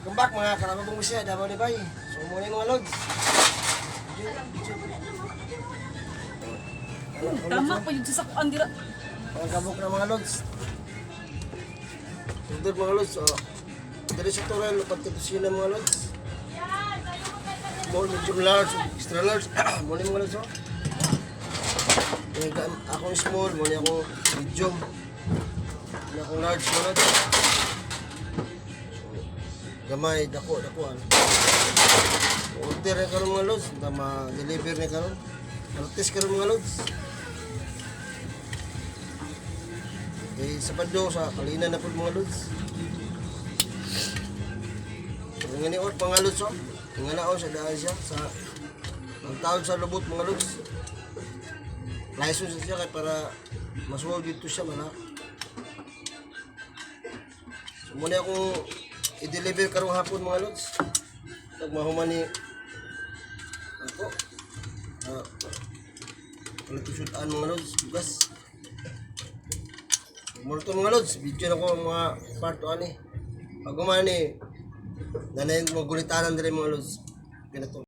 Welcome back, mga karababong Bisaya, Davao de Bay. So muna yung mga lods. Tama pa yun sa sakuan dira. Mga kabok na mga lods. Order, mga lods. Oh. Diri sa Torel, pagkatusina, mga lods. Small, medium, large, extra large. Muna yung mga lods. Oh. Yung akong small, muna akong medium. Muna akong large, mga lods. So, gamay, dako, dako. Ano. Order na karon, mga lods. Tama, deliver na karon. Artist karon, mga lods. Eh, sa Sabado, sa Kalina na po, mga lods. Nga ni Ort, mga lods, oh. Nga na, oh, sa daan siya, sa ang taon sa lubot, mga lods. License siya kay para masuwag dito siya mana. So muna akong i-deliver karong hapon, mga lods. Pag mahuman ni ako. Ah, uh, mga lods, bugas. Muro to, mga lods, video na ko ang mga part 1 eh. Pag gumani, nanay mo gulitanan diri, mga lods. Ganito.